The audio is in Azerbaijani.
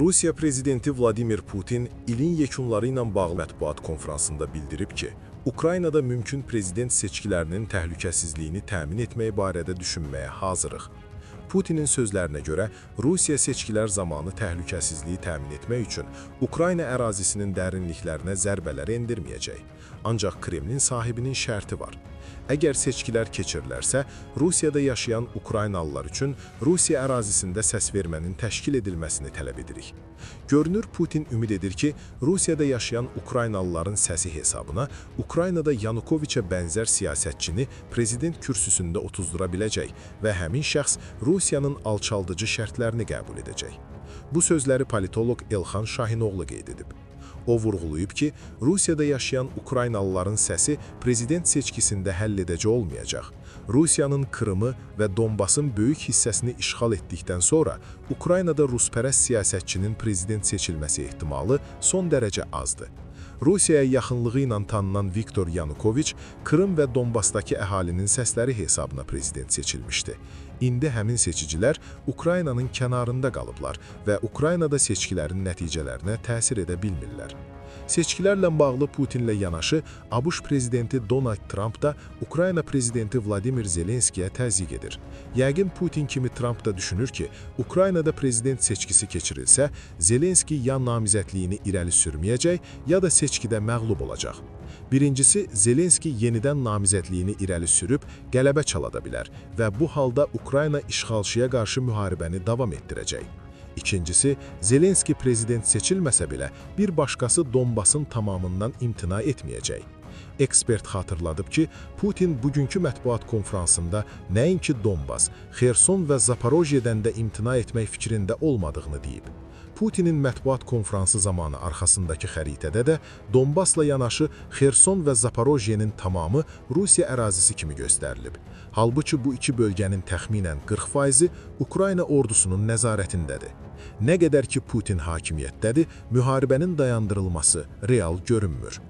Rusiya prezidenti Vladimir Putin ilin yekunları ilə bağlı mətbuat konfransında bildirib ki, Ukraynada mümkün prezident seçkilərinin təhlükəsizliyini təmin etmək barədə düşünməyə hazırıq. Putinin sözlərinə görə, Rusiya seçkilər zamanı təhlükəsizliyi təmin etmək üçün Ukrayna ərazisinin dərinliklərinə zərbələr endirməyəcək. Ancaq Kremlin sahibinin şərti var. Əgər seçkilər keçirilərsə, Rusiyada yaşayan Ukraynalılar üçün Rusiya ərazisində səs vermənin təşkil edilməsini tələb edirik. Görünür, Putin ümid edir ki, Rusiyada yaşayan Ukraynalıların səsi hesabına Ukraynada Yanukoviçə bənzər siyasətçini prezident kürsüsündə otuzdura biləcək və həmin şəxs Rusiyanın alçaldıcı şərtlərini qəbul edəcək. Bu sözləri politoloq Elxan Şahinoğlu qeyd edib. O vurğulayıb ki, Rusiyada yaşayan Ukraynalıların səsi prezident seçkisində həll edici olmayacaq. Rusiyanın Krımı və Donbasın böyük hissəsini işğal etdikdən sonra Ukraynada ruspərəst siyasətçinin prezident seçilməsi ehtimalı son dərəcə azdır. Rusiyaya yaxınlığı ilə tanınan Viktor Yanukoviç Krım və Donbasdakı əhalinin səsləri hesabına prezident seçilmişdi. İndi həmin seçicilər Ukraynanın kənarında qalıblar və Ukraynada seçkilərin nəticələrinə təsir edə bilmirlər. Seçkilərlə bağlı Putinlə yanaşı ABŞ prezidenti Donald Trump da Ukrayna prezidenti Vladimir Zelenskiyə təzyiq edir. Yəqin Putin kimi Trump da düşünür ki, Ukraynada prezident seçkisi keçirilsə, Zelenski ya namizədliyini irəli sürməyəcək, ya da seçkidə məğlub olacaq. Birincisi, Zelenski yenidən namizədliyini irəli sürüb qələbə çalada bilər və bu halda Ukrayna işğalçıya qarşı müharibəni davam etdirəcək. İkincisi, Zelenski prezident seçilməsə belə bir başqası Donbasın tamamından imtina etməyəcək. Ekspert xatırladıb ki, Putin bugünkü mətbuat konfransında nəinki Donbas, Xerson və Zaporojyedən də imtina etmək fikrində olmadığını deyib. Putinin mətbuat konfransı zamanı arxasındakı xəritədə də Donbasla yanaşı Xerson və Zaporojyenin tamamı Rusiya ərazisi kimi göstərilib. Halbuki bu iki bölgənin təxminən 40%-i Ukrayna ordusunun nəzarətindədir. Nə qədər ki Putin hakimiyyətdədir, müharibənin dayandırılması real görünmür.